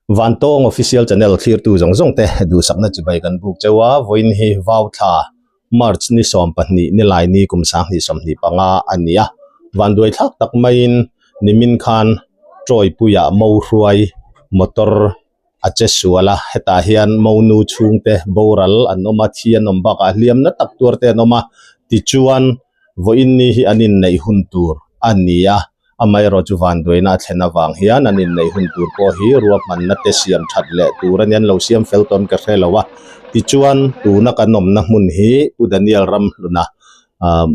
Vantawng Official Channel thlirtu zawng zawng te duhsakna chibai kan buk cheu a, vawiin hi Vauthla, March ni 12 ni laini kum 2025 a ni a. Vanduai thlak tak maiin nimin khan Trawipuiah mo hruai motor a che sual a, hetah hian monu chhungte boral an awm a, thi an awm bakah hliamna tak tuar te an awm a, tichuan vawiin ni hi an inneih hun tur a ni a. Amaherawh chu vanduaina a thlen avang hian an inneih hun tur pawh hi ruahmanna te siam that leh tur a ni, an lo siam fel tawn ka hre lo a. Tichuan tuna kan awmna hmun hi Pu Daniel Ramhluna ah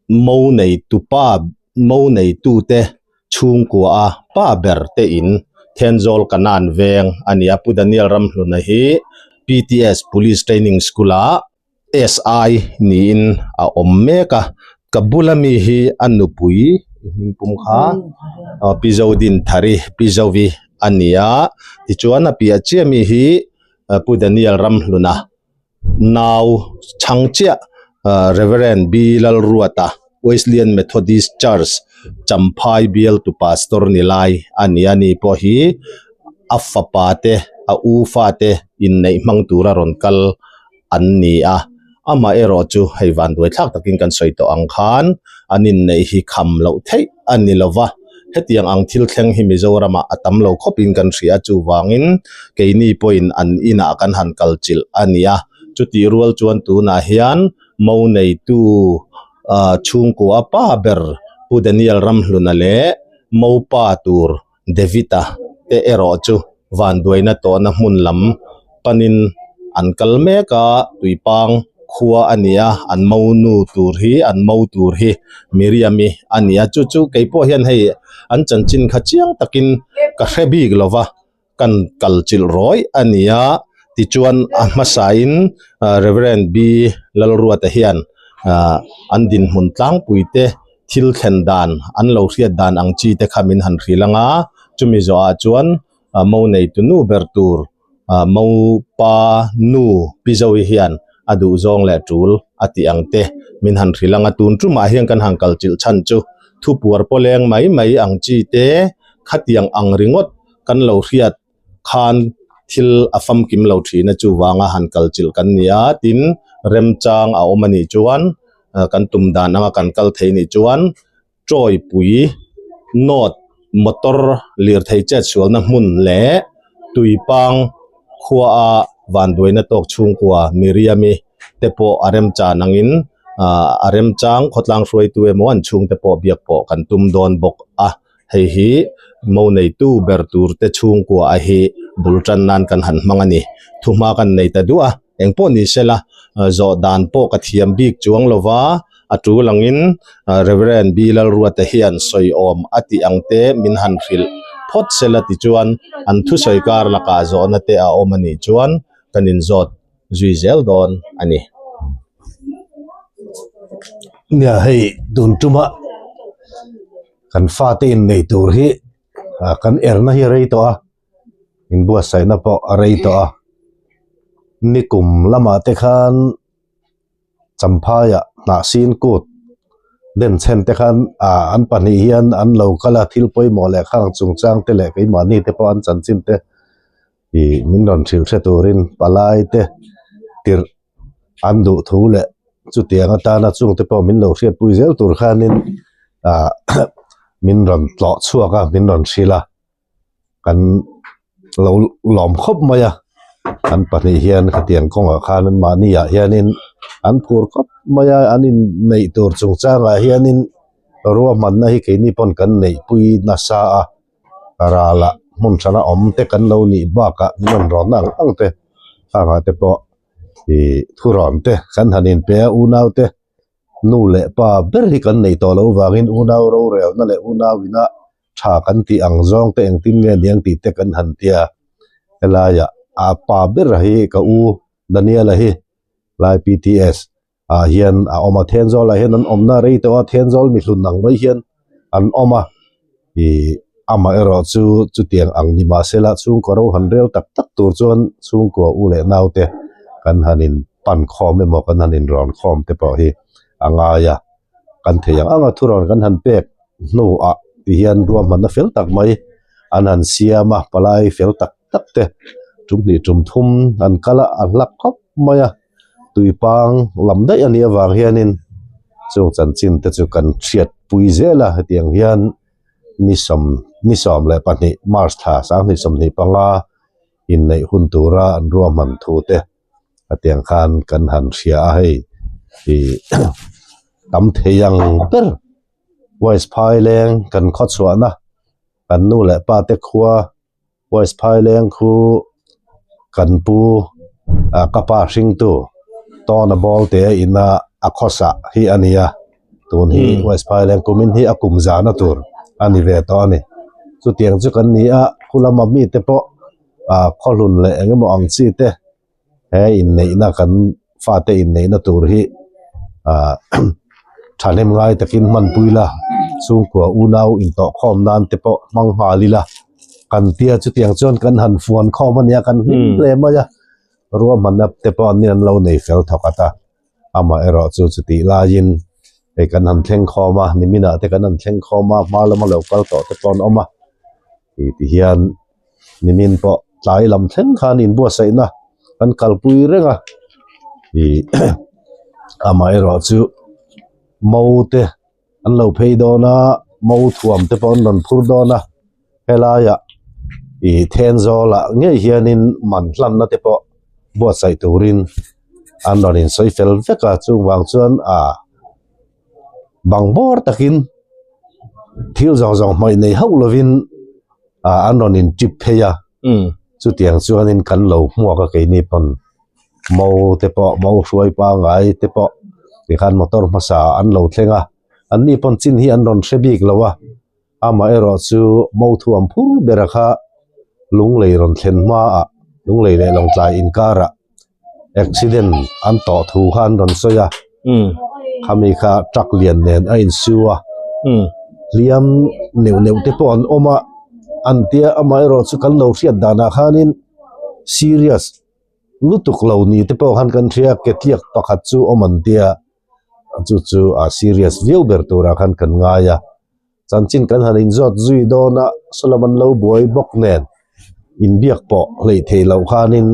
mo neitu pa mo neitute chhungkua a pa ber te in Thenzawl Kanan veng a ni a. Pu Daniel Ramhluna hi PTS Police Training School ah SI niin a awm mek a ka bula mi hi a nupui hming pum kha aw pi Zodinthari pi Zovi a ni a tichuan a piah chiah mi hi pu Daniel Ramhluna nau chhang chiah ah Reverend B Lalruata Wesleyan Methodist Church Champhai bialtu pastor ni lai a ni a ni pawh hi a fapa te a u fate inneih hmang tura rawn kal an ni a amah erawh chu hei van duai thlak takin kan sawi tawh ang khan an inneih hi kham loh theih a ni lo va hetiang ang thil thleng hi Mizoramah a tam lo khawpin kan hria chuvangin keini pawhin an inah kan han kal chilh a ni a chutih rual chuan tunah hian mo neitu ah chhungkua pa ber Pu Daniel Ramhluna leh mopa tur David-a te erawh chu vanduaina tawhna hmun lam panin an kal mek a, tuipang khua a ni a, an mo nu tur hi an mo tur hi Miriam-i a ni a, chu chu kei pawh hian hei an chanchin kha chiang takin ka hre bik lo va, kan kal chilh rawih a ni a, tichuan a hmasain Reverend B Lalruata hian ah an dinhmun tlangpui te thil thlen dan an lo hriat dan ang chi te kha min han hrilh ang a, chumi zawhah chuan mo neitu nu ber tur ah mo pa nu pi Zoe hian a duh zawng leh tul a tih ang te min han hrilh ang a, tun tumah hian kan han kal chilh chhan chu thupuar pawleng mai mai ang chi te khatiang ang ringawt kan lo hriat khan thil a famkim lo thin a chuvanga han kal chilh kan ni a tin remchang a awm a nih chuan kan tum dan anga kan kal thei nih chuan tawipui note motor lirthei chet sualna hmun leh tuipang khua a vanduaina tawk chhungkua Miriam-i te pawh a remchan angin ah a remchang khawtlang hruaitu emaw an chhungte pawh biak pawh kan tum dawn bawk a. Hei hi mo neitu ber tur te chhungkua a hi bul tan nan kan han hmang a ni. Thuhma kan nei ta duh a, eng pawh ni sela zawh dan pawh ka thiam bik chuang lo va, a tul angin Reverend B Lalruata hian sawi awm a tih ang te min han hrilh phawt sela tichuan an thusawi kar lakah zawhna te a awm a nih chuan kan inzawt zui zel dawn a ni. Nia hei tun tuma. Kan fate innei tur hi ah kan erna hi a rei tawh a inbuatsaihna pawh a rei tawh a nikum lamah te khan champhaiah hnahsin kut denchhen te khan ah an pahnih hian an lo kal a thil pawimawh leh khang chungchang te leh keimahni te pawh an chanchin te ih min rawn hrilh hre turin palai te tirh an duh thu leh chutiang atana chungte pawh min lo hriatpui zel tur khanin ah min rawn tlawh chhuak a min rawn hrilh a kan lo lawm khawp mai a an pahnih hian khatiang kawngah khan an mahni ah hianin an phur khawp mai a an inneih tur chungchangah hianin ruahmanna hi keini pawn kan neihpui nasa a ralah hmun hrana awm te kan lo nih bakah min rawn rawnna ang ang te khangah te pawh. Ih thurawn te kan han inpe a unau te nu leh pa ber hi kan nei tawh loh vangin unau rorelna leh unau ina tha kan tih ang zawng te engtin nge niang tih te kan han tia helaiah a pa ber hi ka u Daniel-a hi lai PTS ah hian a awm a Thenzawl ah hian an awmna rei tawh a Thenzawl mi hlun ang mai hian an awm a ih amah erawh chu chutiang ang ni mahsela chhungkaw ro han rel tak tak tur chuan chhungkaw u leh nau te kan han in pan khawm emaw kan han in rawn khawm te pawh hi a ngai a kan thei ang ang a thurawn kan han pek hnuah ti hian ruahmanna fel tak mai. an han siam a palai fel tak tak te tum hnih tum thum an kal a a hla khawp mai a tuipang lam daih a nih avang hianin chung chanchin te chu kan hriat pui zel a hetiang hian ni sawm ni sawm leh pahnih march thla sanghnih sawmhnih panga inneih hun tura an ruahman thu te hetiang khan kan han hria a hei ih tam thei ang ber west phaileng kan khaw chhuahna kan nu leh pa te khua west phaileng khu kan pu ah ka pa hringtu tawna ball te ina a khawsa hi a ni a tun hi west phaileng kumin hi a kum zahna tur a ni ve tawh a ni chutiang chu kan ni a khu lama mite pawh ah khawhlun leh eng emaw ang chi te he inneihna kan fate inneihna tur hi ah thahnem ngai takin hmanpui la chhungkua unau intawhkhawm nan te pawh hmang nghal ila kan tia chutiang chuan kan han fuan khawm a nia kan hlim hle mai a ruahmanna te pawh an an lo nei fel thawk at a amaherawh chu chutih laiin hei kan han thleng khawm a niminah te kan han thleng khawm a hma lama lo kal tawh te pawh an awm a tih ti hian. Nimin pawh tlai lam thleng khan inbuatsaihna kan kalpui reng a ih amaherawh chu mo te an lo phei dawn a mo thuam te pawh an rawn phur dawn a helaiah ih Thenzawlah ngei hianin man hlanna te pawh buatsaih turin an rawn insawi fel vek a chuvang chuan ah bang bawr takin thil zawng zawng hmawih nei hauh lovin. ah an rawn in trip phei a chutiang chuanin kan lo hmuak a keini pawn mo te pawh mo hruai pangai te pawh tikhan motor hmasa an lo thleng a anni pawn chin hi an rawn hre bik lo a amaherawh chu mo thuam phur bera kha lunglei rawn thlen hmaah lunglei leh lawngtlai inkarah. Accident an tawh thu kha an rawn sawi a khami kha truck lian nen a insu a hliam neuh neuh te pawh an awm a an tia amaherawh chu kan lo hriat danah khanin serious lutuk lo ni te pawh khan kan hria ke tliak pakhat chu awm an tia chu chu a serious viau ber turah khan kan ngai a. Chanchin kan han inzawt zui dawn a, saw lam an lo buai bawk nen inbiak pawh hleih theih loh khanin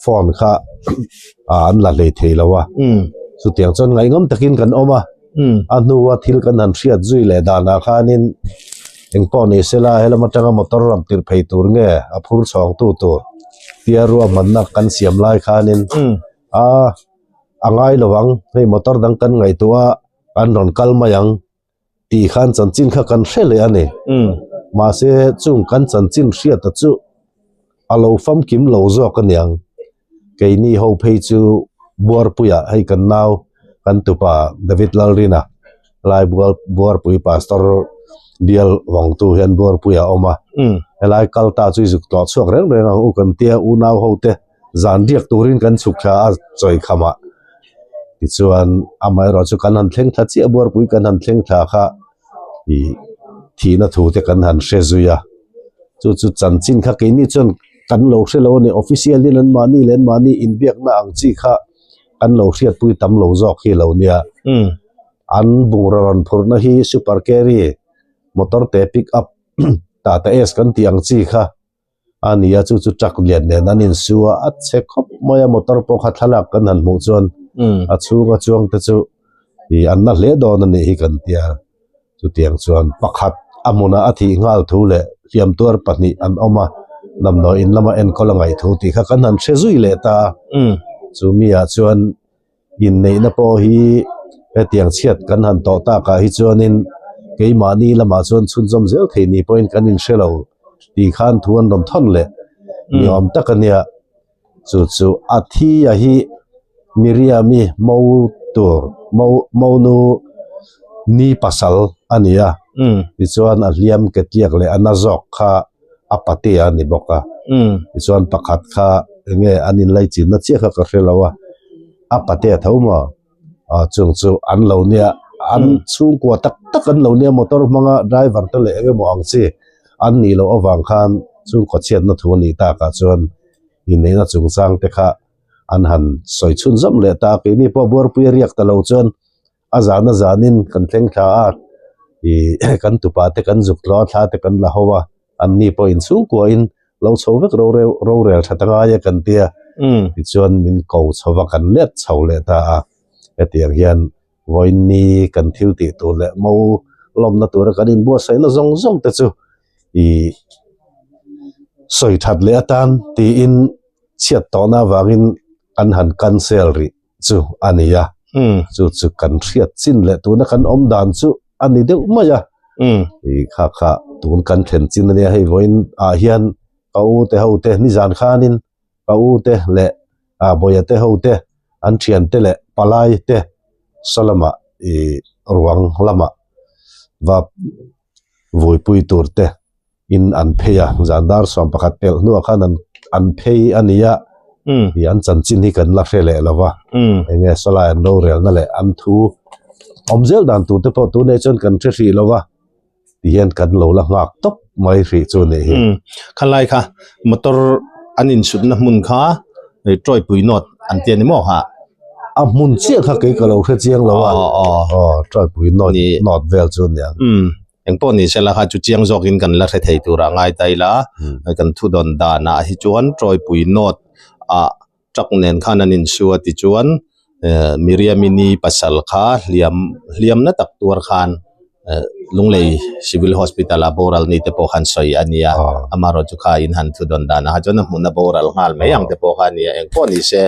phone kha an la hlei thei lo a. Chutiang chuan ngaihngam takin kan awm a, a hnua thil kan han hriat zui leh danah khanin engpawh ni sela helam atanga motor ram tirh phei tur nge a phur chhawngtu tur tia ruahmanna kan siam lai khanin a a ngai lo ang, hei motor dang kan ngaihtuah a an rawn kal mai ang. tih khan chanchin kha kan hre leh a ni. Mahse chung kan chanchin hriata chu a lo famkim lo zawk a niang. Keini ho phei chu Buarpuiah hei kan nau kan tupa David Lalrina lai Buarpui Pastor bial vawngtu hian Buarpuiah a awm a. Helai kal ta chu i zuk tlawh chhuak reng reng ang u kan tia unau ho te. zan riak turin kan chhuk thla a chawi khamah tichuan amaherawh chu kan han thleng thla chiah buarpui kan han thleng thla kha ih thihna thu te kan han hre zui a chu chu chanchin kha keini chuan kan lo hre lo a ni official in an mahni leh an mahni inbiakna ang chi kha kan lo hriatpui tam lo zawk hi lo nia an bungraw rawn phurhna hi super carry motor te pick up tata ace kan tih ang chi kha. a ni a chu chu truck lian nen an insu a a chhe khawp mai a motor pawh kha thlalak kan han hmuh chuan a chhunga chuang te chu ih an na hle dawn a nih hi kan tia chutiang chuan pakhat a hmunah a thih nghal thu leh hliam tuar pahnih an awm a damdawi in lama enkawl a ngaih thu tih kha kan han hre zui leh ta a chu mi ah chuan. Inneihna pawh hi hetiang chhiat kan han tawh takah hi chuanin keimahni lamah chuan chhunzawm zel thei ni pawhin kan inhre lo tih khan thu an rawn thawn leh ni awm tak a nia. Chu chu a thi a hi Miriami mo tur mo monu ni pasal a ni a, tichuan a hliam ke tliak leh a na zawk kha a patea a ni bawk a tichuan pakhat kha enge an inlaichinna chiah kha ka hre lo a a patea tho maw ah chung chu an lo nia an chhungkua tak tak an lo nia motor hmanga driver te leh eng emaw ang chi an nih loh avang khan chhungkaw chhiatna thu a nih takah chuan inneihna chungchang te kha an han sawi chhunzawm leh ta a keini pawh buarpui a riak ta lo chuan. A zan a zanin kan thleng thla a, ih kan tupa te kan zuk tlaw a thla te kan la ho a. Anni pawhin chhungkuain lo chho vek rorel rorel that a ngai a kan tia. Tichuan min ko chho va kan let chho leh ta a. Hetiang hian vawiinni kan thil tih tur leh mo lawmna tura kan inbuatsaihna zawng zawng te chu ih sawi that leh atan tiin chhiat tawhna avangin an han cancel rih chu a ni a. Chu chu kan hriat chin leh tuna kan awm dan chu a ni deuh mai a. Ih kha kha tun kan thlen chin a nia hei vawiin ah hian ka u te ho te nizan khanin ka u te leh ah bawia te ho te an thian te leh palai te saw lamah ih ruang lamah va vuipui tur te in an phei a zan dar 11 pelh hnuah khan an an phei a ni a ih an chanchin hi kan la hre leh lo va eng nge saw lai an rorelna leh an thu awm zel dan tur te pawh tunah chuan kan hre hrih lo va. Ti hian kan lo la nghak tawp mai hrih chu nih hi. Umm khalai kha motor an insutna hmun kha Tawipui North an ti a ni maw kha? A hmun chiah kha kei ka lo hre chiang lo a. Aw Tawipui North North vel chu nia. Umm engpawh ni sela kha chu chiang zawkin kan la hre thei turah ngai ta ila kan thudawn danah hi chuan Tawipui North ah Truck nen khan an insu a tichuan Miriam-i ni pasal kha hliam hliamna tak tuar khan Lunglei Civil Hospital ah boral ni te pawh khan sawi a nia amaherawhchu kha in han thu dawn dan ah kha chuan a hmun a boral nghal mai ang te pawh kha a nia engpawh ni se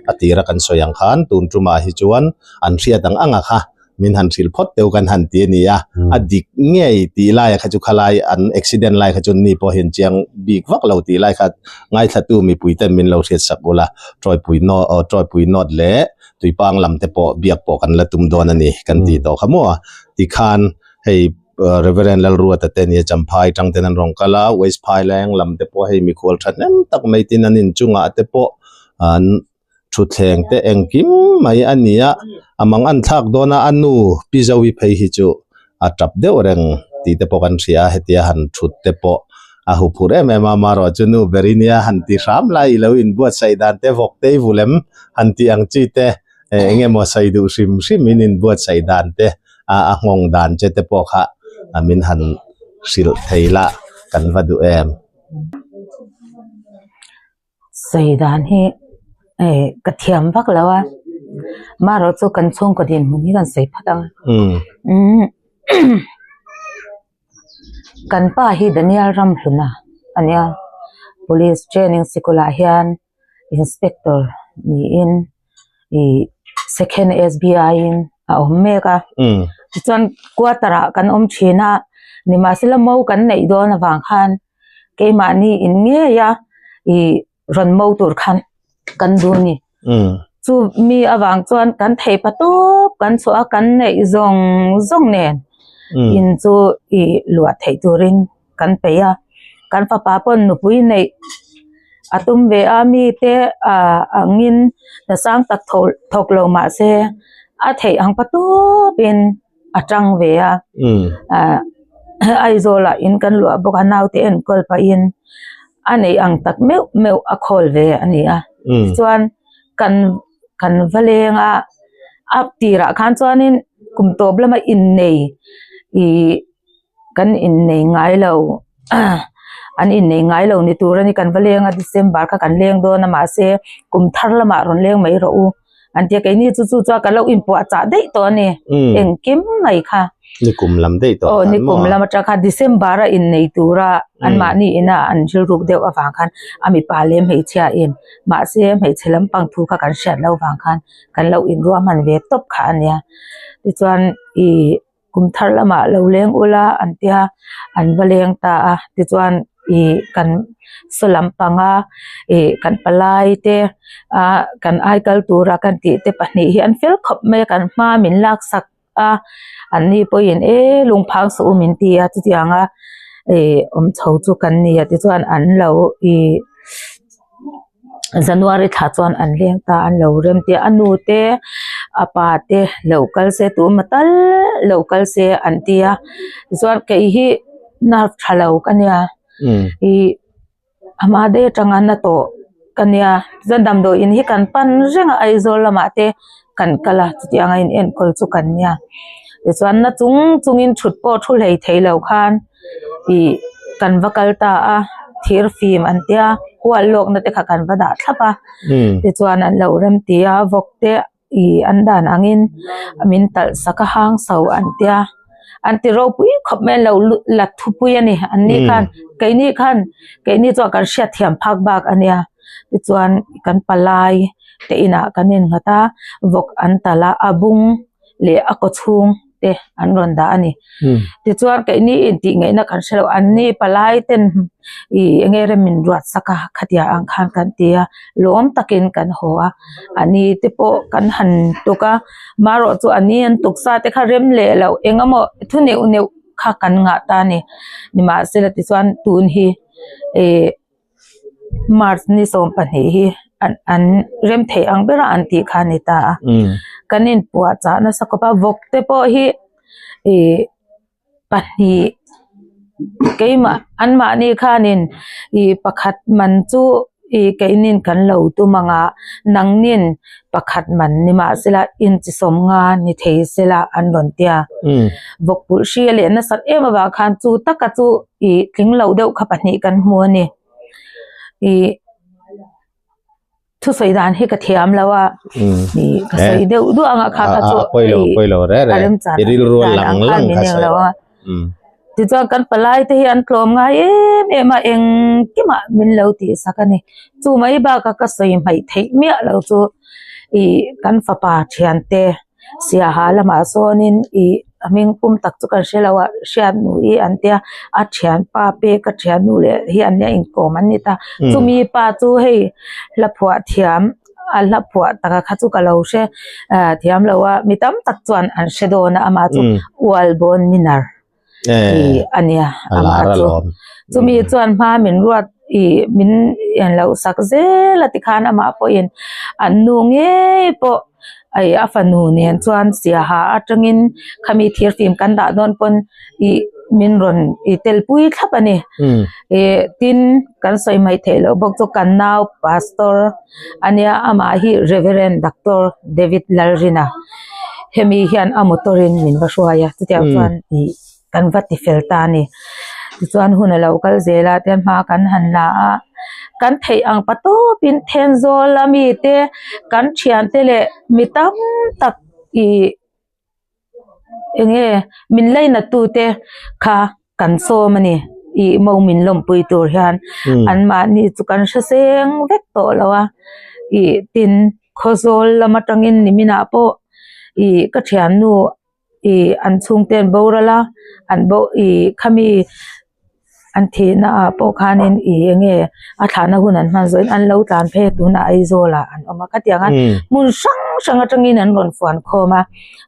a tira kan sawi ang khan tun tumah hi chuan an hriat ang ang a kha. min han hrilh phawt deuh kan han ti a ni a, a dik ngei tih lai kha chu khalai an accident lai kha chu ni pawh hian chiang bik vak lo tih lai kha ngaithlatu mipui ten min lo hriat sak bul a, Tawipui nawt aw Tawipui nawt leh Tuipang lam te pawh biak pawh kan la tum dawn a ni kan tih tawh kha maw tikhan hei Reverend Lalruata te nia Champhai tang ten an rawn kal a, West Phaileng lam te pawh hei mikhual thahnem tak mai tin an inchungah te pawh an Thutthleng te engkim mai a ni a, a mang an thlak dawn a, a nu Pi Zoe phei hi chu a tap deuh reng tih te pawh kan hria a, hetia han thut te pawh a hu phur em em a, amaherawh chu nu ber i nia han ti hram lai i lo inbuatsaih dan te vawk te i vul em han tih ang chi te eng emaw sawi duh hrim hrim in inbuatsaih dan te a a nghawng dan che te pawh kha min han hrilh thei la kan va duh em. Sawi dan hi eh ka thiam vak lo a marawh chu kan chhungkaw dinhmun hi kan sawi phawt ang umm kan pa hi Daniel Ramhluna a nia police training sikul ah hian inspector niin ih second S_B_I in a awm mek a tichuan quarter ah kan awm thin a nimahsela mo kan neih dawn avang khan. Keimahni in ngei a ih rawn mo tur khan kan duh a ni. Chu mi avang chuan kan thei pa tawp kan chhuah a kan neih zawng zawng nen in chu ih luah theih turin kan peih a. Kan fapa pawn nupui neih a tum ve a mite ah angin hna sang tak thawk lo mahse a theih ang pa tawpin. a tang ve a ah Aizawl ah in kan luah bawk a naute enkawl pahin a neih ang tak meuh meuh a khawl ve a ni a tichuan kan kan va leng a a tirah khan chuanin kum tawp lama innei ih kan innei ngai lo an innei ngai lo ni tur a ni kan va leng a December kha kan leng dawn a mahse kum thar lamah rawn leng mai rawh u. An tia keini chu chu chuan ka lo inpuah chah daih tawh a ni engkim mai kha. Ni kum lam daih tawh khan maw? Aw ni kum lam atang khan December a innei tura anmahni ina an rilruk deuh avang khan a mipa leh hmeichhia in mahse hmeichhe lampang thu kha kan hriat loh vang khan kan lo inruahman ve tawp kha a nia. Tichuan ih Kum thar lamah lo leng ula an tia an va leng ta a tichuan ih kan saw lampanga ih kan palai te ah kan aikal tura kan tih te pahnih hi an fel khawp mai a kan hma min laksak a an ni pawhin e lungphang suh u min ti a chutianga ih awm chho chu kan ni a tichuan an lo ih. January thla chuan an leng ta an lo rem te a nu te a pa te lo kal se tuma tal lo kal se an ti a tichuan kei hi nerve tha lo ka nia ih a hma daih atanga na tawh ka nia chuan damdawiin hi kan pan reng a Aizawl lamah te kan kal a chutiang a in enkawl chu kan nia tichuan na chung chungin thut pawh thu hlei thei lo khan ih. kan va kal ta a thir fim an tia hual lawk na te kha kan va dah thlap a tichuan an lo rem ti a vawk te ih an dan angin min talh sak a hang so an tia an ti ropui khawp mai an lo la thupui a ni an ni khan keini khan keini chuan kan hriatthiam phak bak a nia tichuan kan palai te inah kan innghat a vawk an talh a a bung leh a kaw chhung te an rawn dah a ni tichuan keini intih ngaihna kan hrelo an ni palai ten ih eng nge rem min ruat sak a khatia ang khan kan ti a lawm takin kan haw a a ni te pawh kan han tuk a marawh chu a ni an tuk sa te kha rem leh loh eng emaw thu neuh neuh kha kan ngah ta a ni nimahsela tichuan tun hi ih. March ni 12 hi an an rem theih ang bera an tih kha a ni ta a kan inpuah chah nasa khawp a vawk te pawh hi ih pahnih keimah anmahni khanin ih pakhat man chu ih keinin kan lo tum ang a nangnin pakhat man ni mahsela inchi sawmnga ni thei sela an rawn tia vawk pulh hri a leh nasat em avang khan chu taka chu ih tling lo deuh kha pahnih kan hmu a ni ih thusawi dan hi ka thiam lo a ih ka sawi deuh duah ang a kha kha chu ih a remchan dan ang khan min eng lo a tichuan kan palai te hi an tlawm ngai em em a engkimah min lo tih sak a ni chu mai bakah ka sawi hmaih theih miah lo chu ih kan fapa thiante. Siaha lamah sawnin ih a hming pum tak chu kan hre lo a hriat nu hi an tia a thianpa pek a thiannu leh hi an nia inkawm an ni ta chumi pa chu hei hla phuah thiam a hla phuah taka kha chu ka lo hre ah thiam lo a mi tam tak chuan an hre dawn a amah chu ualbawn minar. ih a nia amah chu chumi chuan hma min ruat ih min en loh sak zel a tikhan amah pawhin an nu ngei pawh ih a fanu nen chuan siaha atangin khami thir fim kan dah dawn pawn ih min rawn ih tel pui thlap a ni ih tin kan sawi mai theih loh bawk chu kan nau pastor a nia amah hi Reverend Doctor David Lalrina hemi hian a motor in min va hruai a chutiang chuan ih kan va ti fel ta a ni tichuan hun a lo kal zel a tian hma kan han la a kan theih ang pa tawpin Thenzawl a mi te kan thiante leh mi tam tak ih. Enge min lainat tute kha kan sawm a ni ih mo min lawmpui tur hian anmahni chu kan hre seng vek tawh lo a ih tin khawzawl lam atangin niminah pawh ih ka thiannu ih an chhungte an boral a an bo ih khami. An thihna ah pawh khanin ih eng nge a thlahna hun an hman zawhin an lo tlan phei a tunah Aizawl ah an awm a khatiang a hmun hrang hrang atangin an rawn fuan khawm a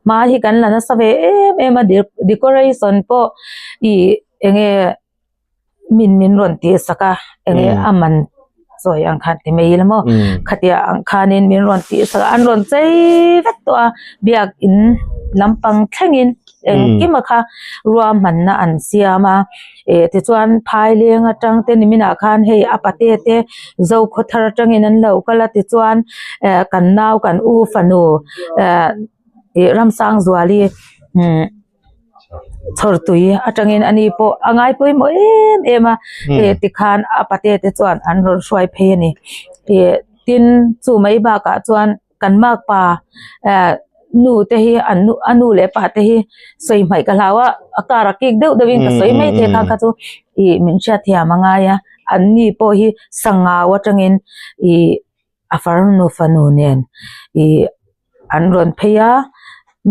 hma hi kan la nasa ve em em a decoration pawh ih eng nge min min rawn tih sak a eng nge a man sawi ang khan ti mai ila maw khatia ang khanin min rawn tih sak a an rawn chei vek tawh a biakin lampang thlengin engkim a kha ruahmanna an siam a eh tichuan phaileng atang te niminah khan hei a pate te zokhaw thar atangin an lo kal a tichuan eh kan nau kan u fanu eh ih Ramsangzuali umm. Chhawr tui atangin ani pawh a ngai pawimawh em em a eh tikhan a pate te chuan an rawn hruai phei a ni ih tin chu mai bakah chuan kan makpa eh nu te hi an nu a nu leh pa te hi sawi hmaih ka hlau a a car a kik deuh deuh in ka sawi mai thei kha kha chu ih min hriatthiam a ngai a an ni pawh hi sangau atangin ih. A farnu fanu nen ih an rawn phei a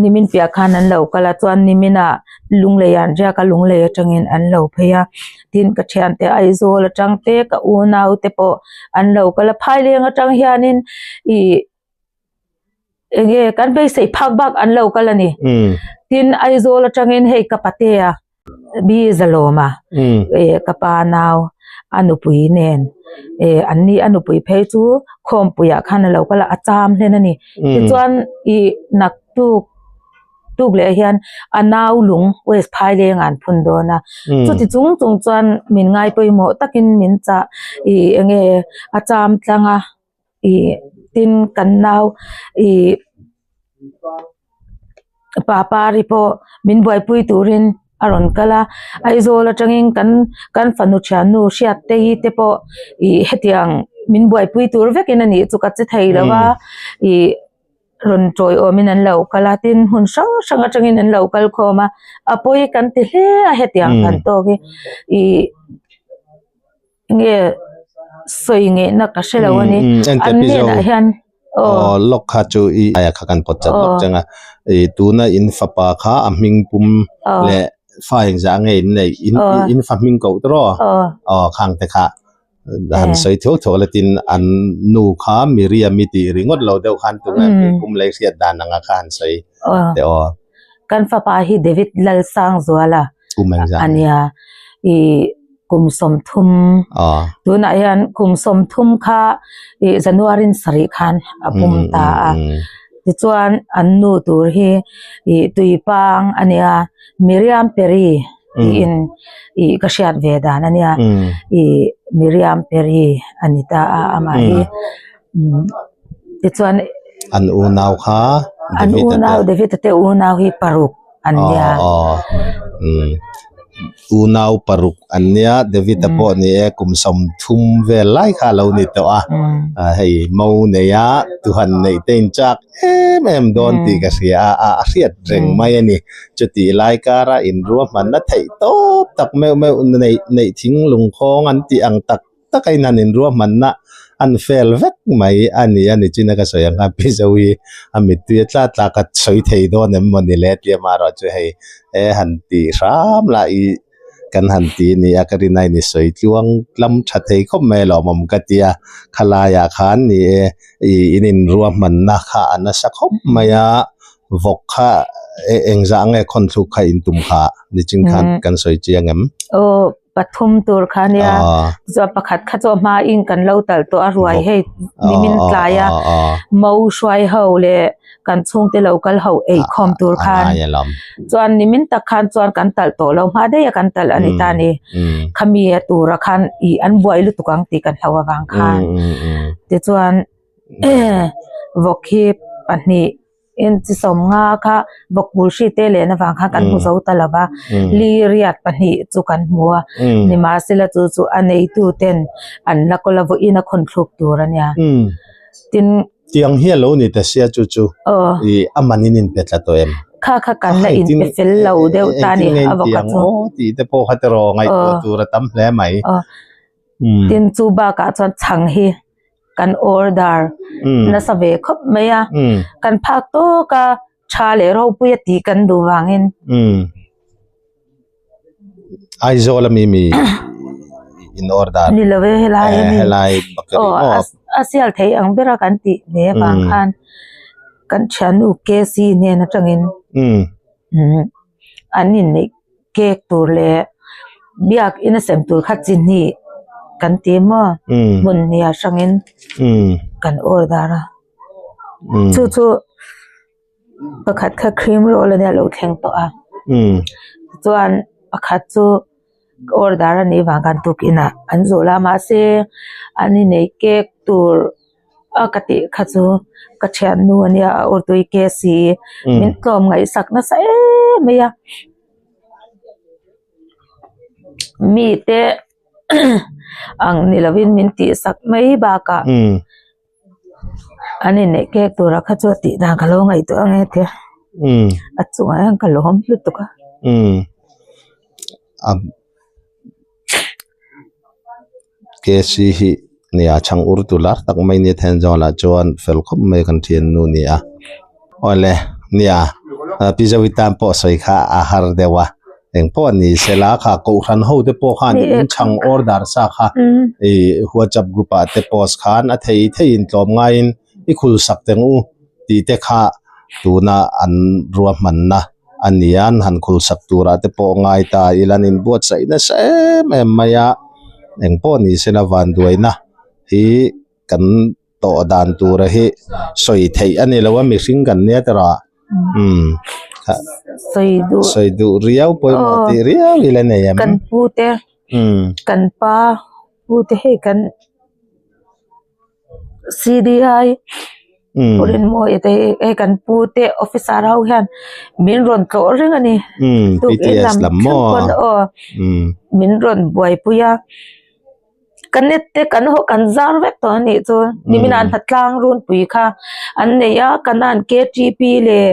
nimin piah khan an lo kal a chuan nimin ah lunglei ah an riak a lunglei atangin an lo phei a tin ka thiante Aizawl atang te ka unau te pawh an lo kal a phaileng atang hianin ih eng nge kan beisei phak bak an lo kal a ni tin Aizawl atangin hei ka patea. Bi Zalawma eh ka pa nau a nupui nen eh an ni a nupui phei chu khawmpuiah khan a lo kal a a cham hlen a ni tichuan ih naktuk tuk leh hian a nau lung west phaileng ah an phun dawn a chuti chung chung chuan min ngai pawimawh takin min chah ih eng nge a cham tlang a ih tin kan nau ih. Papari pawh min buaipui turin a rawn kal a Aizawl atangin kan kan fanu thiannu Hriattei te pawh ih hetiang min buaipui tur vekin a nih chu ka che thei lo a ih rawn tawiawmin an lo kal a tin hmun hrang hrang atangin an lo kal khawm a a pawi kan ti hle a hetiang kan tawk hi ih nge sawi ngeihna ka hre lo a ni an hnenah hian aw lawk kha chu i aia kha kan pawt chat lawk chang a ih tuna in fapa kha a hming pum leh fa engzah nge in neih in in fa hming koh tawh aw khang te kha han sawi thuak thuak la tin an nu kha Miriam i tih ringawt lo deuh khan tunge hming pum lei hriat dan anga kha han sawi teh aw. Kan fapa hi David Lalsangzuala a nia ih kum 30 tunah hian kum 30 kha ih January sarih khan a pum ta a tichuan an nu tur hi ih Tuipang a nia Miriam Perry tiin ih ka hriat ve dan a nia ih Miriam Perry a ni ta a amah hi tichuan an unau kha an unau David a te unau hi paruk an nia unau paruk an nia David a pawh ni e kum 30 vel lai kha a lo ni tawh a hei mo nei a tuhan neih te in chak em em dawn tih ka hria a a hriat reng mai a ni chutih lai kara inruahmanna theih tawp tak meuh meuh neih neih thing lungkhawng an tih ang tak taka in han inruahmanna an fel vek mai a ni a ni chin a ka sawi ang khan Pi Zoe a mittui a tla tla ka sawi thei dawn em maw ni le tia amaherawh chu hei he han ti hram lah i kan han ti a ni a ka rin ain i sawi tluang lam tha thei khawp mai alawmawm ka ti a khalaiah khan ni e ih in inruahmanna kha a nasa khawp mai a vawk kha engzah nge khawnthluk kha in tum kha nichin khan kan sawi chiang em? Aw pathum tur kha nia chuan pakhat kha chu a hma in kan lo talh tawh a ruai hei nimin tlai a mo hruai ho leh kan chhungte lo kal ho ei khawm tur khan chuan nimin tak khan chuan kan talh tawh lo hma daih a kan talh a ni ta ni khami a tura khan ih an buai lutuk ang tih kan hlau avang khan tichuan vawk hi pahnih in chi 50 kha vawk bul hri te len avang khan kan hmu zo ta lo va li riat pahnih chu kan hmu a nimahsela chu chu a neitu ten an la kawl a vawiin a khawn thluk tur a nia tin Tiang hi a lo ni ta sia chu chu i a man in inpe tla tawh em? Kha kha kan la inpe fel lo deuh ta ni a vawk a chu. Aw tih te pawh kha tiraw ngaihtuah tur a tam hle mai. Tin chu bakah chuan chhang hi kan order nasa ve khawp mai a kan phak tawk a tha leh ropui a tih kan duh vangin. Aizawl ami mi in order ni lo e helai ami helai bakery maw a sial thei ang bera kan tih ve avang khan kan thiannu KC hnen atangin an inneih cake tur leh biak in a sem tur kha chi hnih kan ti maw hmun hnih ah hrangin kan order a chu chu. Pakhat kha cream roll ania lo thleng tawh a chuan pakhat chu order a nih vang khan tukin ah an zawh la mahse an inei cake tur a ka tih kha chu ka thiannu ania a urtui K C min tlawm ngaihsak nasa em mai a mite ang ni lovin min tihsak mai bakah. An inneih kek tura kha chu a tih dan ka lo ngaihtuah ang e tia a chungah hian ka lawm lutuk a. KC hi nia chhang ur tu lar tak mai nia Thenzawl ah chuan fel khawp mai kan thian nu nia awle nia Pi Zoe tan pawh sawi kha a har deuh a. Eng pawh a ni sela kha kohhran ho te pawh khan in chhang order sa kha ih whatsapp group ah te post khan a thei thei in tlawm ngaiin i khul sak teng u tih te kha tuna an ruahmanna a ni a an han khul sak turah te pawh ngai ta ila an inbuatsaih nasa em em mai a eng pawh a ni sela vanduaina hi kan tawh dan tura hi sawi theih a ni lo a mihring kan nia tawrh ah umm sawi duh sawi duh riau pawimawh tih riau ila nei em kan pu te umm kan pa pu te hei kan C D I. Pu Rinmawia te hi hei kan pu te officer ho hian min rawn tlawh reng a ni. Tukin lam thleng pawn aw min rawn buaipui a. Ka net te kan haw kan zar vek tawh a nih chu nimin ah hnatlang runpui kha an nei a kanan K_T_P leh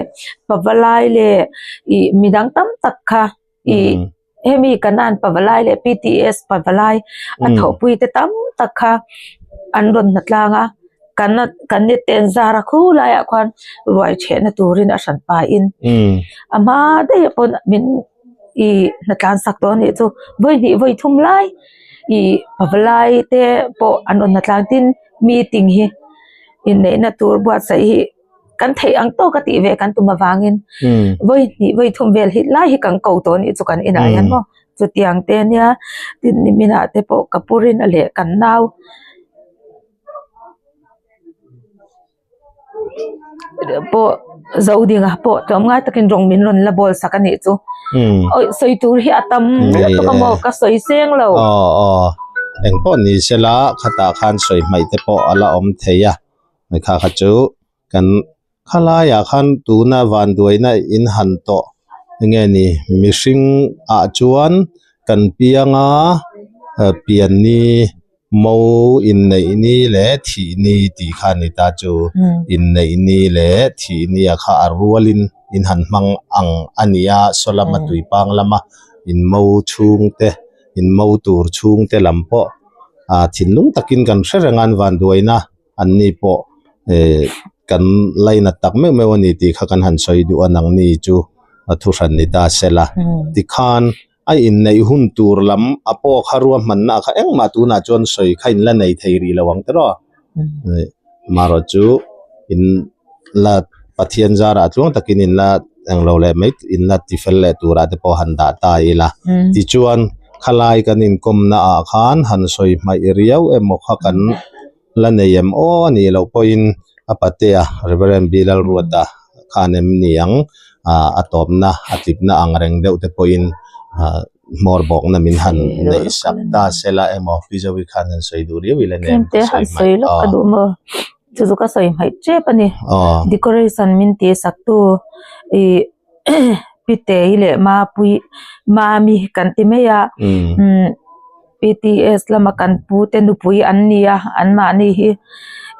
pavalai leh ih midang tam tak kha ih hemi kanan pavalai leh P_T_S pavalai a thawhpui te tam tak kha an rawn hnatlang a kan kan net te an zar a khu laiah khuan ruai thehna turin a hran pahin a hma daih ah pawn min. Ih hnatlan sak tawh anih chu vawi hnih vawi thum lai ih pavalai te pawh an rawn hnatlan tin meeting hi inneihna tur buatsaih hi kan theih ang tawk a tih ve kan tum avangin vawi hnih vawi thum vel hi lai hi kan ko tawh anih chu kan inah hian maw chutiang te ania tin niminah te pawh ka pu rin a leh kan nau. Pawh Zodinga pawh tlawmngai takin rawng min rawn la bawl sak a nih chu. Awi sawi tur hi a tam lutuk a maw ka sawi seng lo. Aw aw engpawh ni sela khatah khan sawi hmaih te pawh a la awm thei a kha kha chu kan khalaiah khan tuna vanduaina in han tawh enge ni mihring ah chuan kan pianga pianni. Mo inneih ni leh thih ni tih kha a ni ta chu. Inneih ni leh thih ni ah kha a rualin in han hmang ang a ni a, saw lama tuipang lama in mo chhungte, in mo tur chhungte lam pawh ah thinlung takin kan hre reng a, an vanduaina an ni pawh eh kan lainat tak meuh meuh a ni tih kha kan han sawi duh a, nangni chu a thuhran ni ta sela tikhan. A inneih hun tur lam a pawh kha ruahmanna kha engmah tunah chuan sawi kha in la nei thei rih lo ang tiraw. Amaherawh chu in la Pathian zarah tluang takin in la englo leh mai in la tifel leh turah te pawh han dah ta ila. Tichuan khalai kan inkawmna ah khan han sawi hmaih riau emaw kha kan la nei em aw a nih loh pawhin a patea Reverend B Lalruata khan em ni ang ah a tawpna a tlipna ang reng deuh te pawhin ah hmawr bawkna min han neih sak ta sela emaw Pi Zoe khan han sawi duh riau ila nen ka sawi hmaih aw ka duh maw chu chu ka sawi hmaih tep a ni decoration min tih sak tu ih Pitei leh Mapui Mami kan ti mai a umm P_T_S lama kan pu te nupui an ni a anmahni hi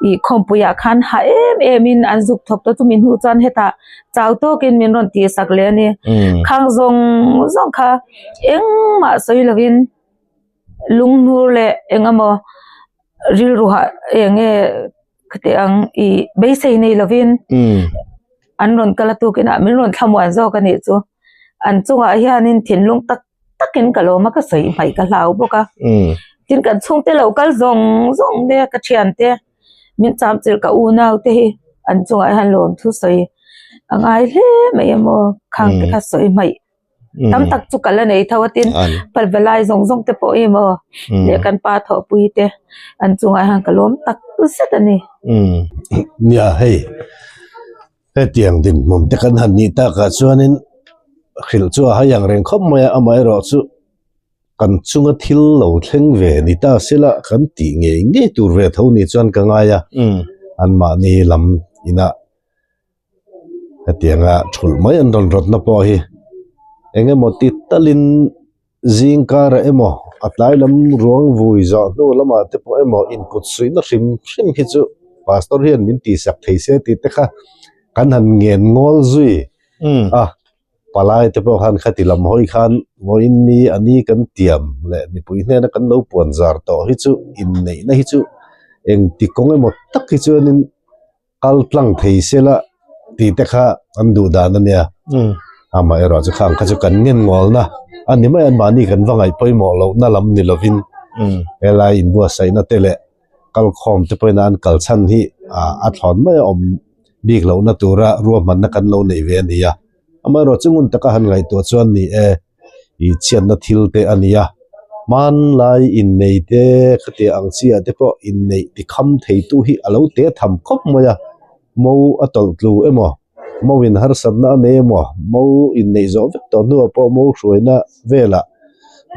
ih khawmpuiah khan hah em em in an zuk thawk tawh chumi hnu chuan hetah chau tawkin min rawn tih sak leh a ni khang zawng zawng kha engmah sawi lovin lunghnur leh eng emaw rilru hah eng nge khati ang ih beisei nei lovin an rawn kal a tukinah min rawn thlamuan zawk a nih chu an chungah hianin thinlung tak takin ka lawm a ka sawi hmaih ka hlau bawk a tin kan chhungte lo kal zawng zawng te ka thiante min cham chilh ka unau te hi an chungah hian lawmthu sawi a ngai hle mai a maw khang te kha sawi hmaih tam tak chu ka la nei tho a tin palvalai zawng zawng te pawh hi maw leh kan pa thawhpui te an chungah hian ka lawm tak zet a ni. Nia hei hetiang dinhmun te kan han nih takah chuanin hrilh chu a hai ang reng khawp mai a amaherawhchu kan chunga thil lo thleng ve ni ta sela kan tih ngei ngei tur ve tho ni chuan ka ngai a anmahni lam inah. Hetianga thulh mai an rawn rawtna pawh hi eng emaw ti talin zing karah emaw a tlai lam ruang vui zawh hnu lamah te pawh emaw inkut suihna hrim hrim hi chu pastor hian min tihsak thei se tih te kha kan han ngen ngawl zui a. Palai te pawh khan khati lam hawi khan vawiin ni a ni kan tiam leh mipui hnena kan lo puan zar tawh hi chu inneihna hi chu engti kawng emaw tak hi chuanin kal tlang thei sela tih te kha an duh dan a nia amaherawh chu khang kha chu kan ngen ngawlna a ni mai a mahni kan va ngaih pawimawh lohna lam ni lovin helai inbuatsaihna te leh kalkhawm te pawhin an kal chhan hi a thlawn mai a awm bik lohna tura ruahmanna kan lo neih ve a ni a amaherawh chu ngun taka han ngaihtuah chuan ni e. Ih chhiatna thil te a ni a, hmanlai innei te khatiang ang chiah te pawh inneih ti kham thei tu hi a lo te tham khawp mai a, mo a tawlh tlu emaw, mo in harsatna a nei emaw, mo inneih zawh vek tawh hnuah pawh mo hruaina velah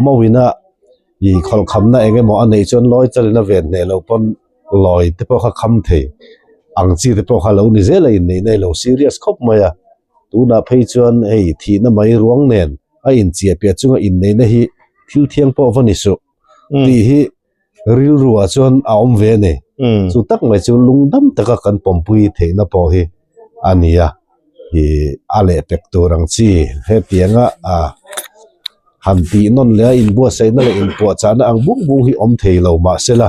mo ina ih khawlhkhamna eng emaw a neih chuan lawi chalina ven hneh loh pawn lawi te pawh kha kham thei. Ang chi te pawh kha lo ni zel a inneihna hi lo serious khawp mai a, tunah phei chuan hei thihna mai ruang nen a inchiah piah chunga inneihna hi thil thiang pawh va ni suh tih hi rilru ah chuan a awm ve a ni. Chu tak mai chu lungdam taka kan pawmpui theihna pawh hi a ni a, ih a lehpek tur ang chi hetianga ah han tih nawn leh a inbuatsaihna leh inpuahchahna ang bung bung hi awm thei lo mahsela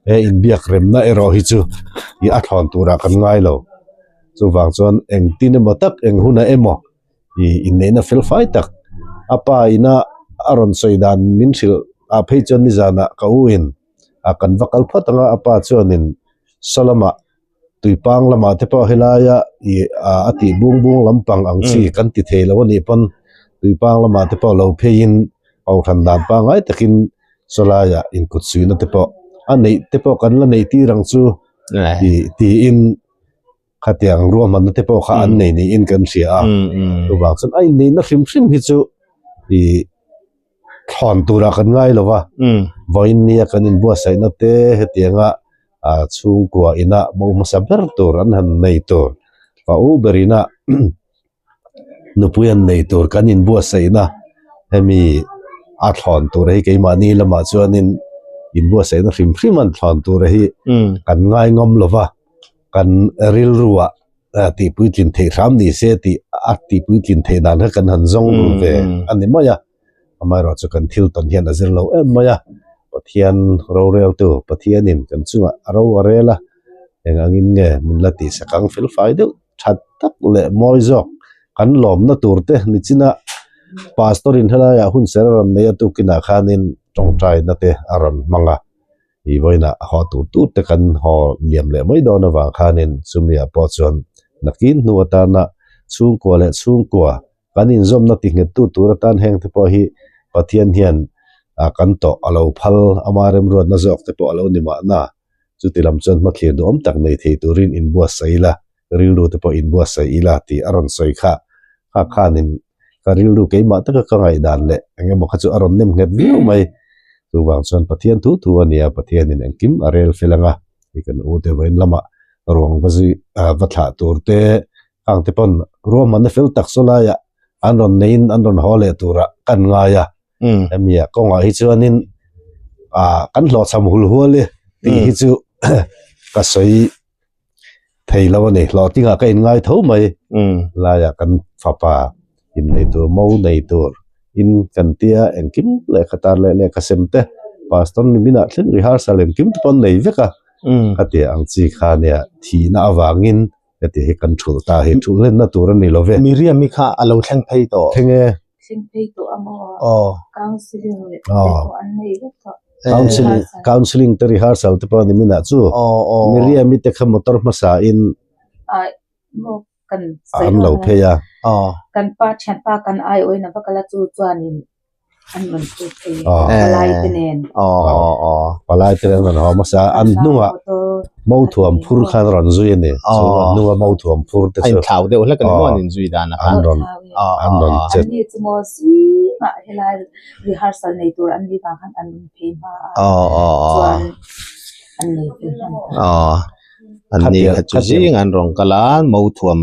he inbiak remna erawh hi chu ih a thlawn turah kan ngai lo. Chuvang chuan engtin emaw tak eng hunah emaw ih inneihna fel fai tak a pa ina a rawn sawi dan min hrilh ah phei chuan nizanah ka u in a kan va kal phawt anga a pa chuanin saw lamah tuipang lamah te pawh helaia ih a tih bung bung lampang ang chi kan ti thei lo a nih pawn tuipang lamah te pawh lo pheiin kohhran dan pangngai takin saw laiah inkut suihna te pawh a neih te pawh kan la neih tir ang chu tih tiin khatiang ruahmanna te pawh kha an nei niin kan hria a chuvang chuan a inneihna hrim hrim hi chu ih thlawn turah kan ngai lo va vawiin nia kan inbuatsaihna te hetianga ah chhungkua ina bo hmasa ber tur an han nei tur fa u ber ina nupui an nei tur kan inbuatsaihna hemi a thlawn tur hi keimahni lamah chuanin inbuatsaihna hrim hrim an thlawn tur hi kan ngai ngam lo va kan rilruah tih puitlin theih hram ni se tih a tih puitlin theih dan kha kan han zawng ru ve a ni mai a amaherawhchu kan thil tawn hian a zir lo em mai a Pathian roreltu Pathianin kan chungah a ro a rel a eng angin nge min la tihsak ang fel fai deuh that tak leh mawi zawk kan lawmna tur te nichina pastor in helaiah hun ser a rawn nei a tukinah khanin tawngtaina te a rawn hmang a ih vawiinah a haw tur tur te kan haw liam leh mai dawn avang khanin chumi ah pawh chuan nakin hnu atana chhungkua leh chhungkua kan inzawmna ti nghet tu tur atan heng te pawh hi Pathian hian ah kan tawh a lo phal ama remruatna zawk te pawh a lo ni mahna chuti lam chuan hmathlir duhawm tak nei thei turin inbuatsaih ila rilru te pawh inbuatsaih ila tih a rawn sawi kha kha khanin ka rilru keimah taka ka ngaihdan leh eng emaw kha chu a rawn nem nghet viau mai chuvang chuan Pathian thu thu a nia Pathianin engkim a rel fel anga hei kan u te vawiin lamah ruang va zui ah va thlah tur te khang te pawn ruahmanna fel tak saw laiah an rawn neiin an rawn haw leh turah kan ngai a hemi ah kawngah hi chuanin ah kan hlawhchham hul hual e tih hi chu ka sawi thei lo a ni hlawhtingah ka inngai tho mai laiah kan fapa innei tur mo nei tur in kan tia engkim lehkha tar leh lehkha sem te pastor ni minah thleng rehearsal engkim te pawh an nei vek a khatiang ang chi kha nia thihna avangin heti hi kan thulh ta hi thulh hlenna tur a ni lo ve. Miriam i kha a lo thleng phei tawh. Thleng e. Thleng phei tawh a maw? Aw. Counselling leh te pawh an nei vek tawh. Counselling counselling te rehearsal te pawh a ni minah chu. Aw aw. Miriam i te kha motor hmasa in Ai maw kan sawi an lo phei a. Aw. Kan pa thianpa kan aiawhin a va kal a chu chuanin An rawn phur thei palai te nen. Palai te nen an rawn haw hmasa a, an hnungah mothuam phur kha an rawn zui a ni. Chu an hnunga mothuam phur te chu. A inthlau deuh hlek a ni maw an inzui dan a kha. An rawn an rawn chet. Anni chu maw zingah helai rehearsal nei tur an nih vang khan an rawn phei hma a. Chuan an nei fel hman ta. Anni kha chu zing an rawn kal a, mothuam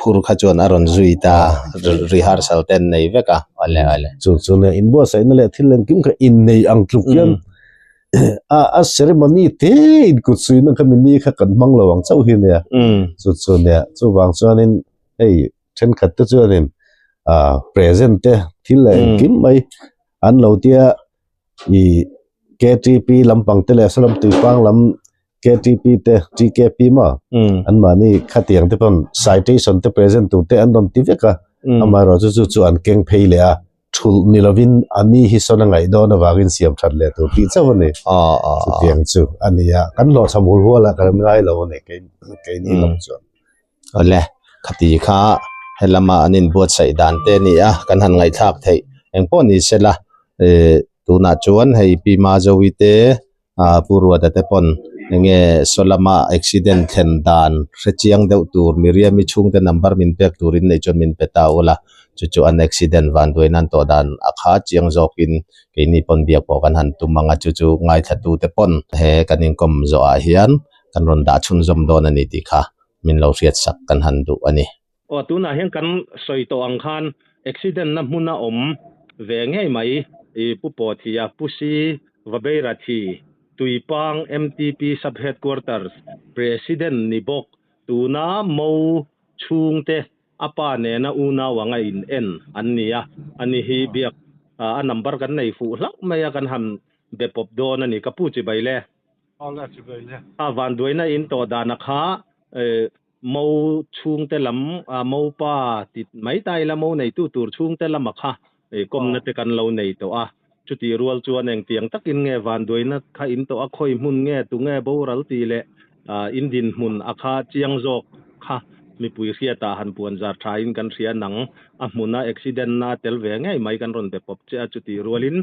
Phur kha chuan a rawn zui ta, rehearsal te an nei vek a, awle awle. Chu chu nia inbuatsaihna leh thil engkim kha innei ang tluk hian a a ceremony te inkut suihna kha mini kha kan hmang lo ang chauh hi nia. Chu chu nia chuvang chuanin hei thenkhat te chuanin ah present te thil leh engkim mai an lo tia ih K_T_P lampang te leh saw lam tuipang lam KTP te TKP maw an mahni khatiang te pawn citation te present tur te an rawn ti vek a amaherawhchu chu chu an keng phei leh a thulh ni lovin a ni hi sawn a ngaih dawn avangin siam that leh tur tih chauh a ni chutiang chu a ni a kan hlawhchham hul hual ah kan ngai lo a ni keini lam chuan. Awle khati kha helama an inbuatsaih dan te a ni a kan han ngaihthlak theih engpawh ni sela ih tunah chuan hei Pi Mazovi te ah Pu Ruata te pawn enge saw lama accident thlen dan hre chiang deuh tur Miriam-i chhungte number min pek turin nei chuan min pe ta ula chu chu an accident van duai nan tawh dan a kha chiang zawkin keini pawn biak pawh kan han tum ang a chu chu ngaithla tute pawn he kan inkawm zawhah hian. kan rawn dah chhunzawm dawn a ni tih kha min lo hriatsak kan han duh a ni. Aw tunah hian kan sawi tawh ang khan accident na hmun a awm ve ngei mai i Pu Pawthia, Pu Si Vabeirathi, Tuipang MTP Sub Headquarters President ni bawk tuna Mo chhungte a pa nena unau anga in en an ni a, ani hi biak a number kan nei fuh hlauh mai a kan han be pawp dawn a ni ka pu chibai le. Aw le chibai le. A vanduaina in tawh dana kha Mo chhungte lam mo pa ti mai ta ila mo neitu tur chhungte lama kha kawmna te kan lo nei tawh a, chutih rual chuan engtiang takin nge vanduaina kha in tawh a, khawi hmun nge tunge boral tih leh in dinhmun a kha chiang zawk kha mipui hriatah han puan zar thain kan hria nang a hmuna accident na tel ve ngei mai kan rawn be pawp che a, chutih rualin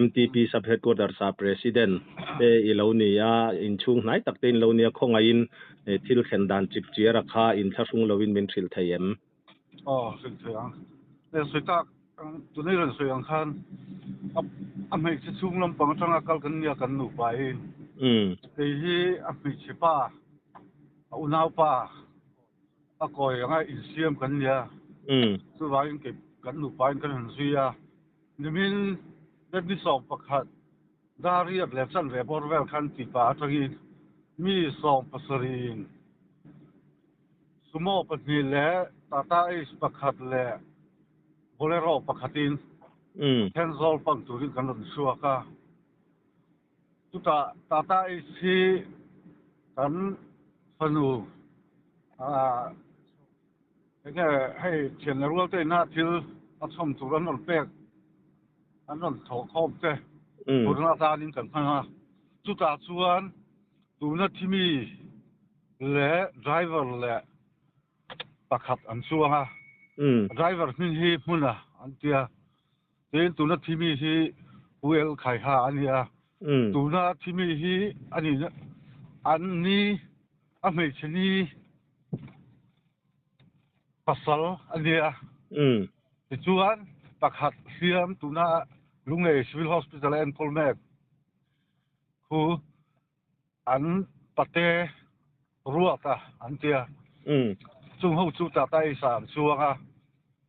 MTP Sub Headquarters ah President te i lo ni a, inchhung hnai tak te in lo ni a, khawngaihin He thil thlen dan chip chiar a kha inthlahrung loin min hrilh thei em? Aw, hrilh thei ang. Heng sawi tak, tunei rawn sawi ang khan a hmeichhe chhung lampang atanga kal kan nia kan nupa hi. Kei hi a hmeichhe pa, a unaupa, a kawi anga insiam kan nia. Chuvangin kei kan nupa in kan han zui a. Nimin Betni 11 Dariat leh chanve bawr vel khan tipa atangin mi 17 in Sumo pahnih leh Tata Ace pakhat leh Bolero pakhatin Thenzawl pan turin kan rawn chhuak a. Chutah Tata Ace hi kan fanu enge hei thian leh rual te ina thil a chhawm tur an rawn pek an rawn thawh khawm te phurna atanin kan hmang a chutah chuan tuna thimi leh driver leh pakhat an chuang a driver hming hi hmuna an tia tin tuna thimi hi UL Khaiha a ni a tuna thimi hi a ni an ni a hmeichhe ni pasal a nia. Tichuan pakhat hliam tuna Lunglei Civil Hospital a enkawl mek khu an pate ruata an tia. Chung ho chu Tata Ace ah an chuang a.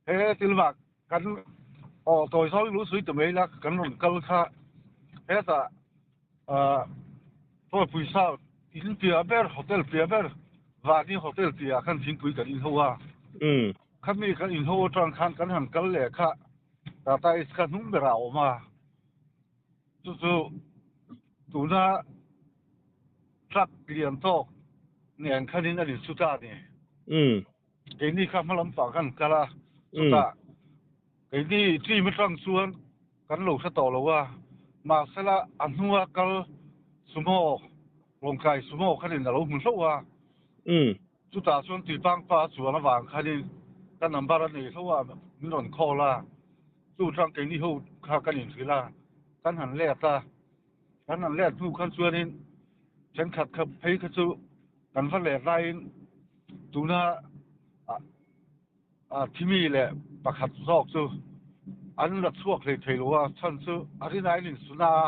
He thil vak kan aw tawi zawng lu sui ta mai la kan rawn kal kha hetah Tualpui South in piah ber hotel piah ber Vani hotel tih ah khan thingpui kan inho a. Khami kan inho atang khan kan han kal leh kha Tata Ace kha hnung berah a awm a. Chu chu tuna truck lian tawk nen khanin a insu ta a ni. Keini kha hma lampang khan kal a, chutah keini team atang chuan kan lo hre tawh lo a, mahsela a hnunga kal sumo, lawngkai sumo khanin a lo hmu hlauh a, chutah chuan tuipang pa chuan avang khanin ka number a nei hlauh a, min rawn call a, chu tang keini ho kha kan inhrilh a, kan han let a, kan han let hnu khan chuanin thenkhat kha phei kha chu kan va let laiin tuna thimi leh pakhat zawk chu an la chhuak hlei thei lo a, chhan chu a rinaiin insuna a,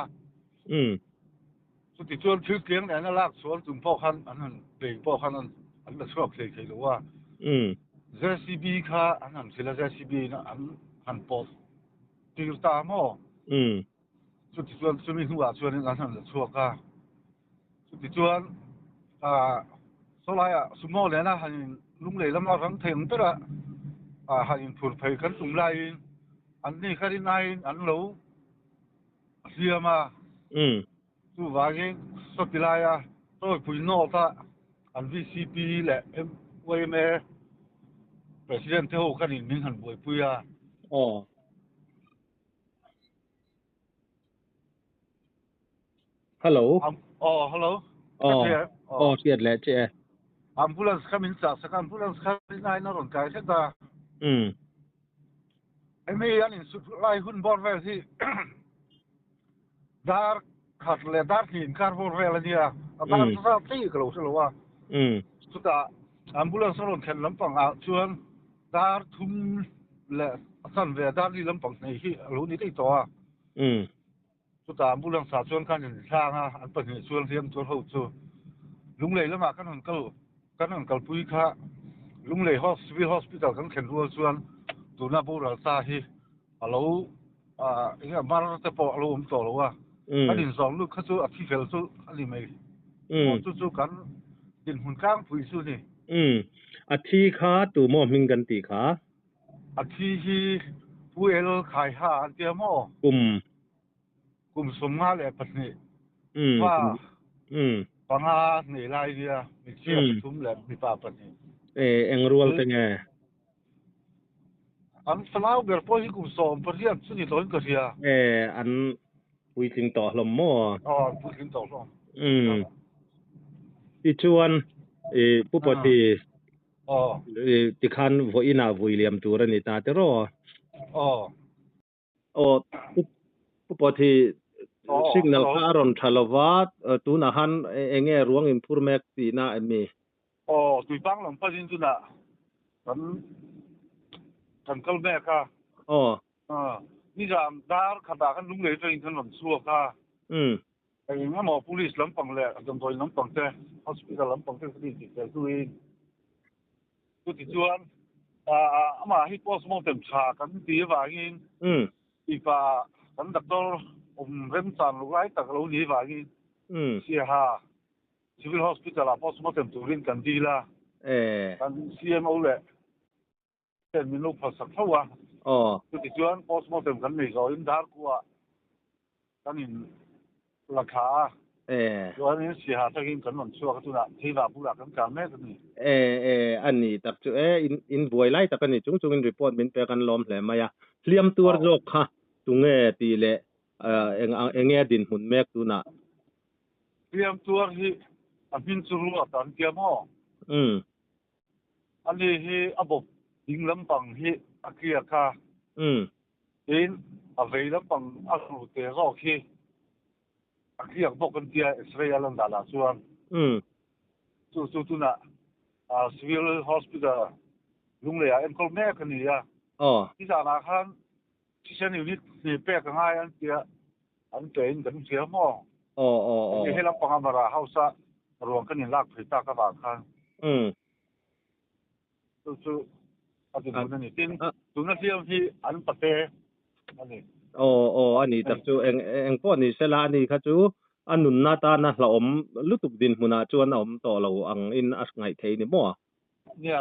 chuti chuan thil tliang nen a lak chhuan chung pawh khan an han bei pawh khan an la chhuak hlei thei lo a, JCB kha an han hrilh a, JCB in an han pawt tir ta maw? Chuti chuan chumi hnuah chuanin an han la chhuak a. Chuti chuan sawlaiah sumo lena han in lunglei lama rang thei ang bera han inphur phei kan tum laiin anni kha rinaiin an lo hliam a. Chuvangin sawti laia Tawipui North-a an VCP leh YMA President te ho khanin min han buaipui a. Hello. Oh, hello. Oh, oh, hriat leh che e. Ambulance kha min chah sak a, ambulance kha rinai na rawn kai hret a. Hemi an insut lai hun bawr vel hi dar khat leh dar hnih inkar bawr vel a nia. A dar zat tei ka lo hre lo a. Chutah ambulance a rawn thlen lampang ah chuan dar thum leh a chanve dar li lampang hnih hi a lo ni daih tawh a. Chutah ambulance ah chuan khan in hlang a, an pahnih chuan hliam tur ho chu. Lunglei lamah kan rawn kal kan rawn kalpui kha Lunglei Civil Hospital kan thlen rual chuan tuna boral ta hi a lo eng nge mar te pawh a lo awm tawh lo a, kan inzawm lut kha chu a thi fel chu a ni mai. Aw chu chu kan dinhmun tlangpui chu a ni. A thi kha tu maw hming kan tih kha? A thi hi Pu El Khaiha an tia maw? Kum. Kum 52 fa panga nei lai nia, hmeichhia pathum leh mipa pahnih. Eng rual te nge? An fanau ber pawh hi kum 18 chu ni tawhin ka hria. An puitling tawh hlawm maw? Aw, an puitling tawh hlawm. Tichuan, Pu Pawti, tikhan vawiinah vui liam tur a ni ta tiraw? Aw. Aw, Pu Pawti, signal kha a rawn tha lova, tunah khan eng nge ruang inphur mek tihna em mi? Aw, tuipang lam panin tunah kan kan kal mek a. Aw. Nizan dar khatah khan lunglei atangin khan rawn chhuak a. Eng emaw police lampang leh damdawi lampang te, hospital lampang te kha intih fel hnuin chutichuan amah hi postmortem tha kan ti avangin mipa kan doctor awm remchan loh lai tak lo ni avangin Siaha Civil Hospital ah postmortem turin kan dil a, kan CMO leh ten min lo phalsak tho a. Chutichuan postmortem kan nei zawhin Darkua kan in la thla a, chuanin Siaha takin kan rawn chhuak a, tunah Theiva bulah kan tlan mek a ni. A ni tak chu e, in buai lai tak a ni chung chungin report min pek an lawm hle mai a. Hliam tuar zawk kha tunge tih leh eng nge dinhmun mek tunah? Hliam tuar hi a hming chu ruat an tia maw? Ani hi a bawp ding lampang hi a clear kha. Tin, a vei lampang a hru te zawk hi a clear bawk an tia X-ray a lan danah chuan. Chu chu tunah Civil Hospital Lungleiah enkawl mek a ni a. Nizanah khan thisen unit hnih pek a ngai an tia an pe in kan hria maw? Aw aw aw. Hei lampanga Mara House a ruang kan inlak phei tak avang khan. Chu chu a dinhmun a ni. Tin, tuna hliam hi an pate a ni. Aw aw a ni tak chu eng eng pawh ni sela a ni kha chu a nunna tana hlauhawm lutuk dinhmunah chuan a awm tawh lo ang in a ngaih theih ni maw? Nia,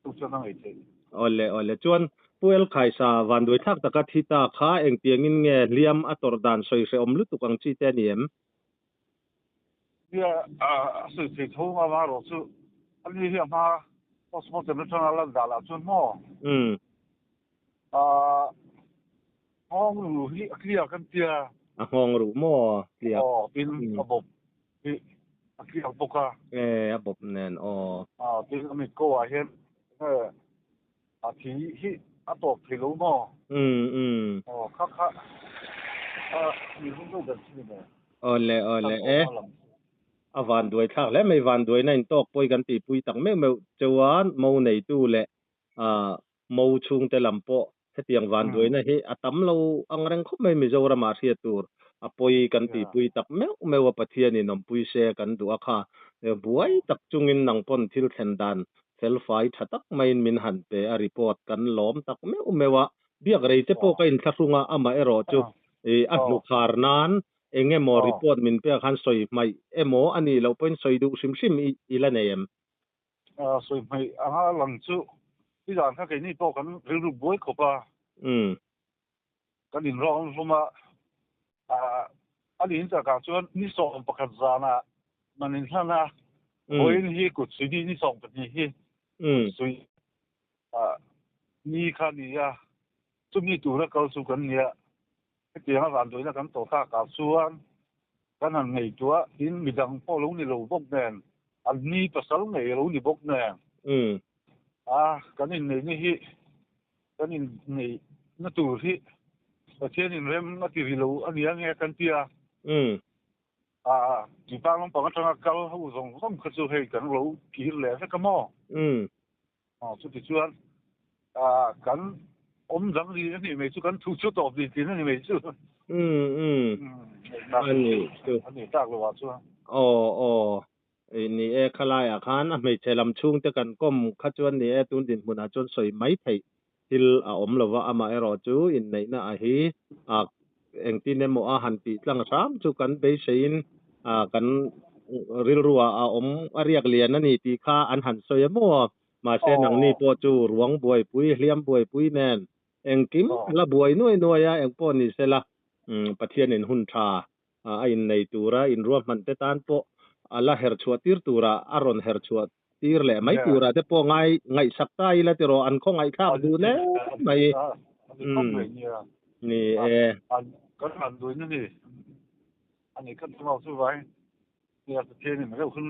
chu chuan a ngaih theih. Awle awle chuan Pu Elkhaisa vanduaithlak taka thi ta kha engtiangin nge hliam a tawrh dan sawi hrehawm lutuk ang chi te a ni em? Nia, a sawi thei tho nga amaherawh chu a ni hi a hma postmortem atanga lan dan ah chuan maw? Nghawng ruh hi a clear kan tia. A nghawng ruh maw clear? Aw, tin a bawp hi a clear bawk a. E, a bawp nen aw. Tin a mit ko ah hian a thi hi a tawp thei lo maw? Aw, kha kha a mi hun deuh ber chu ni maw? Awle awle e. A vanduai thlak hle mai, vanduaina intawk pawi kan tihpui tak meuh meuh chuan mo neitu leh mo chhungte lam pawh hetiang vanduaina hi a tam lo ang reng khawp mai Mizoramah hriat tur a pawi kan tihpui tak meuh meuh a Pathianin awmpui se kan duh a kha buai tak chungin nang pawn thil thlen dan felfai tha tak maiin min han pe a report kan lawm tak meuh meuh a biak rei te pawh ka inthlahrung a amaherawh chu a hnukhar nan eng emaw report min pek khan sawi hmaih emaw a nih loh pawhin sawi duh hrim hrim i la nei em? Sawi hmaih anga lang chu i zan kha keini pawh kan rilru buai khawp a. Kan inrawng hlum a, a niin chakah chuan ni 11 zanah man inhlan a, vawiin hi kut suih ni 12 hi kut suih ni kha ni a, chumi tura kal chu kan nia. Hetianga vanduaina kan tawh takah chuan kan han ngaihtuah tin midang pawh lo ni lo bawk nen, an ni pasal ngei lo ni bawk nen. A, kan inneihna hi, kan inneihna tur hi Pathian inrem a ti ri lo a nia nge kan ti a. A, Tupang lampang atanga kal ho zawng zawng kha chu hei kan lo kir leh vek a maw? Aw chutichuan kan awm dang ri a nih mai chu kan thu chu tawp ni tin a ni mai chu. A ni chu. A ni tak lo ah chuan. Aw aw. Ni e khalaiah khan a hmeichhe lam chhungte kan kawm kha chuan ni e tun dinhmunah chuan sawi mai theih thil a awm lova amaherawhchu inneihna a hi ah engtin emaw a han tih tlang hram chu kan beiseiin ah kan rilru ah a awm a riak lian a ni tih kha an han sawi a maw? Mahse nangni pawh chu ruang buaipui hliam buaipui nen engkim la buai nuai nuai a engpawh ni sela Pathianin hun tha a innei tura inruahman te tan pawh a la her chhuah tir tura a rawn her chhuah tir leh mai tura te pawh ngai ngaihsak ta ila tiraw an khawngaihthlak duh hle mai. Ni e. Kan han duin a ni. Ani kan thlarau chu vai. Nia Pathianin reuh hun.